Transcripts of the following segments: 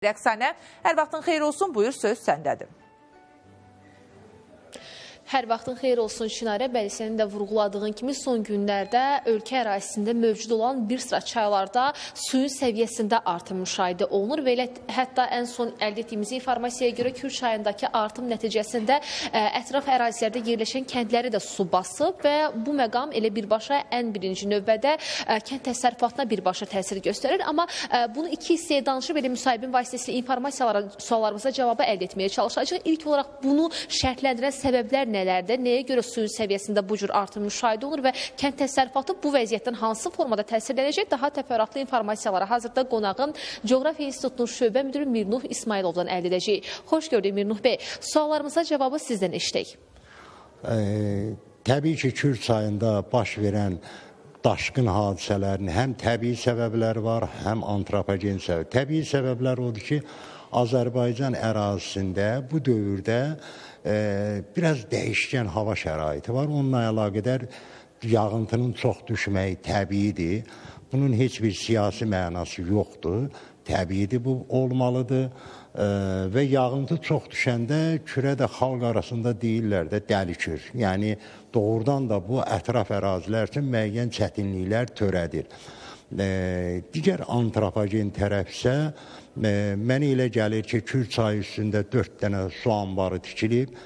Rəqsanə, hər vaxtın xeyir olsun, buyur, söz səndədir. Hər vaxtın xeyir olsun Çinarə. Bəli, sənin də vurğuladığın kimi son günlərdə ölkə ərazisində mövcud olan bir sıra çaylarda suyun səviyyəsində artım müşahidə olunur və elə hətta ən son əldə etdiyimiz informasiyaya görə Kür çayındakı artım nəticəsində ətraf ərazilərdə yerləşən kəndləri də su basıb və bu məqam elə birbaşa ən birinci növbədə kənd təsərrüfatına birbaşa təsir göstərir. Amma bunu iki hissəyə danışıb elə müsahibin vasitəsilə informasiyalara, suallarımıza cavabı əldə etməyə çalışacağıq. İlk olaraq bunu şərtləndirən səbəblər nələrdir? Nəyə görə suyun səviyyəsində bu cür artım müşahidə olunur və kənd təsərrüfatı bu vəziyyətdən hansı formada təsirlənəcək? Daha təfərrüatlı informasiyalara hazırda qonağım Coğrafiya İnstitutunun şöbə müdiri Mirnuh İsmayılovdan əldə edəcəyik. Xoş gördük Mirnuh bəy. Suallarımıza cavabı sizdən eşidək. Təbii ki, Kür çayında baş verən daşqın hadisələrinin həm təbii səbəbləri var, həm antropogen səbəb. Təbii səbəblər odur ki, Azərbaycan ərazisində bu dövrdə biraz dəyişkən hava şəraiti var. Onunla əlaqədar yağıntının çox düşməyi təbiidir. Bunun heç bir siyasi mənası yoxdur. Təbiidir, bu olmalıdır. Və yağıntı çox düşəndə kürə də xalq arasında deyirlər də dəli kür. Yəni doğrudan da bu ətraf ərazilər üçün müəyyən çətinliklər törədir. Digər antropogen tərəf isə mənə elə gəlir ki, Kür çayı üstündə 4 dənə su anbarı tikilib.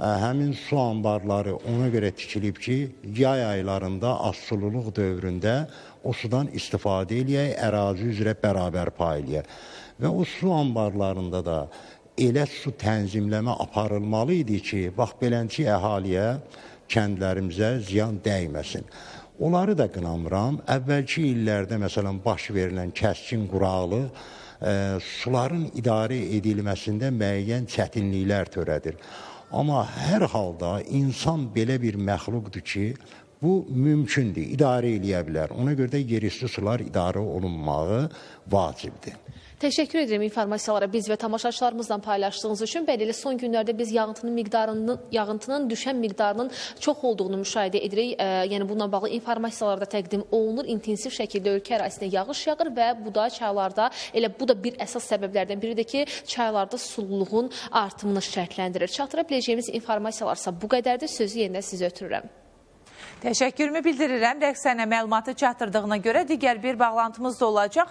Həmin su anbarları ona görə tikilib ki, yay aylarında az sululuq dövründə o sudan istifadə eləyək, ərazi üzrə bərabər paylayaq. Və o su anbarlarında da elə su tənzimləmə aparılmalı idi ki, bax belənçi əhaliyə, kəndlərimizə ziyan dəyməsin. Onları da qınamıram. Əvvəlki illərdə məsələn baş verilən kəskin quraqlıq suların idarə edilməsində müəyyən çətinliklər törədir. Amma hər halda insan belə bir məxluqdur ki, bu mümkündür, idarə eləyə bilər. Ona görə də yerüstü sular idarə olunmağı vacibdir. Təşəkkür edirəm informasiyalara biz və tamaşaçılarımızla paylaşdığınız üçün. Bəli, elə son günlərdə biz yağıntının düşən miqdarının çox olduğunu müşahidə edirik. Yəni bununla bağlı informasiyalar da təqdim olunur. İntensiv şəkildə ölkə ərazisində yağış yağır və bu da çaylarda, elə bu da bir əsas səbəblərdən biridir ki, çaylarda sululuğun artımını şərtləndirir. Çatdıra biləcəyimiz informasiyalarsa bu qədərdir. Sözü yenidən sizə ötürürəm. Təşəkkürümü bildirirəm. Rəqsanə məlumatı çatdırdığına görə digər bir bağlantımız da olacaq.